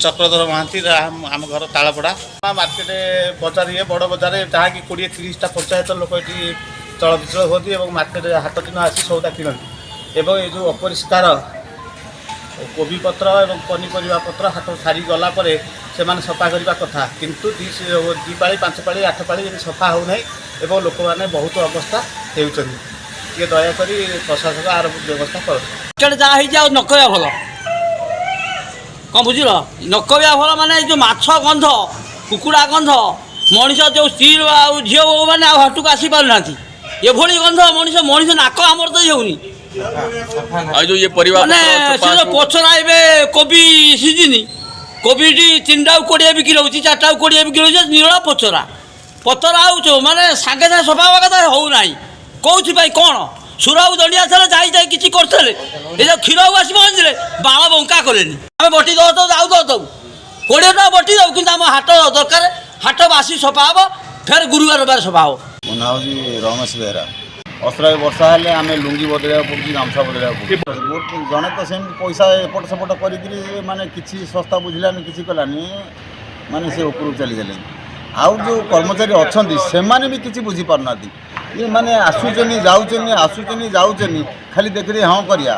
ଚକ୍ରଧର ମହାନ୍ତି, ଆମ ଘର ତାଳପଡ଼ା ମାର୍କେଟ ବଜାର। ଇଏ ବଡ଼ ବଜାର, ଯାହାକି 20-30ଟା ପଞ୍ଚାୟତ ଲୋକ ଏଠି ଚଳପ୍ରଚଳ ହୁଅନ୍ତି ଏବଂ ମାର୍କେଟ ହାଟ ଦିନ ଆସି ସଉଦା କିଣନ୍ତି। ଏବଂ ଏ ଯେଉଁ ଅପରିଷ୍କାର କୋବି ପତ୍ର ଏବଂ ପନିପରିବା ପତ୍ର ହାଟ ସାରି ଗଲା ପରେ ସେମାନେ ସଫା କରିବା କଥା, କିନ୍ତୁ 2 ପାଳି, 5 ପାଳି, 8 ପାଳି ଏମିତି ସଫା ହେଉନାହିଁ ଏବଂ ଲୋକମାନେ ବହୁତ ଅବସ୍ଥା ହେଉଛନ୍ତି। ଟିକେ ଦୟାକରି ପ୍ରଶାସକ ଆର ବ୍ୟବସ୍ଥା କରନ୍ତୁ। ମାର୍କେଟ ଯାହା ହେଇଛି ଆଉ ନ କହିବା ଭଲ। କ'ଣ ବୁଝିଲ? ନ କହିବା ଭଲ। ମାନେ ଏଇ ଯେଉଁ ମାଛ ଗନ୍ଧ, କୁକୁଡ଼ା ଗନ୍ଧ, ମଣିଷ ଯେଉଁ ସ୍ତ୍ରୀ ଆଉ ଝିଅ ବୋହୂମାନେ ଆଉ ହାଟକୁ ଆସିପାରୁନାହାନ୍ତି। ଏଭଳି ଗନ୍ଧ, ମଣିଷ ନାକ ଆମର ତ ହେଉନି। ଆଉ ଯୋଉ ଇଏ ପରିବା ମାନେ ପତ୍ର, ସେ ଚୋପା ଯେଉଁ ସବୁ- ପଚରା, ଏବେ କୋବି ସିଜିନି, କୋବିଟି 3ଟାକୁ 20 ବିକ୍ରି ହେଉଛି, 4ଟାକୁ 20 ବିକ୍ରି ହେଉଛି। ନିରଳା ପଚରା ପତରା ଆଉ ମାନେ ସାଙ୍ଗେ ସାଙ୍ଗେ ସଫା ହେବା କଥା, ହେଉନାହିଁ। କେଉଁଥିପାଇଁ କ'ଣ ସୁରାକୁ ଦଣ୍ଡିଆ ଥିଲେ ଯାଇ ଯାଇ କିଛି କରୁଥିଲେ। ଏ ଯେଉଁ କ୍ଷୀରକୁ ଆସି ପହଞ୍ଚିଲେ ବାଳ ବଙ୍କା କଲେନି। ଆମେ ବଟି ଦଉ ତ ଆଉ ଦଉ ଦଉ 20 ଟଙ୍କା ବଟି ଦଉ, କିନ୍ତୁ ଆମ ହାଟ ଦରକାର। ହାଟ ବାସି ସଫା ହେବ, ଫେର ଗୁରୁବାର ରବିବାର ସଫା ହେବ। ମୋ ନାଁ ହେଉଛି ରମେଶ ବେହେରା। ଅସରାଏ ବର୍ଷା ହେଲେ ଆମେ ଲୁଙ୍ଗି ବଦଳାଇବାକୁ ପଡ଼ୁଛି, ଗାମୁଛା ବଦଳାଇବାକୁ ପଡ଼ୁଛି। ଜଣେ ତ ସେମିତି ପଇସା ଏପଟ ସେପଟ କରିକିରି ମାନେ କିଛି ଶସ୍ତା ବୁଝିଲାନି, କିଛି କଲାନି, ମାନେ ସେ ଉପରକୁ ଚାଲିଗଲେ। ଆଉ ଯେଉଁ କର୍ମଚାରୀ ଅଛନ୍ତି, ସେମାନେ ବି କିଛି ବୁଝିପାରୁନାହାନ୍ତି। ଇଏ ମାନେ ଆସୁଛନ୍ତି ଯାଉଛନ୍ତି, ଆସୁଛନ୍ତି ଯାଉଛନ୍ତି, ଖାଲି ଦେଖିଲେ ହଁ କରିବା।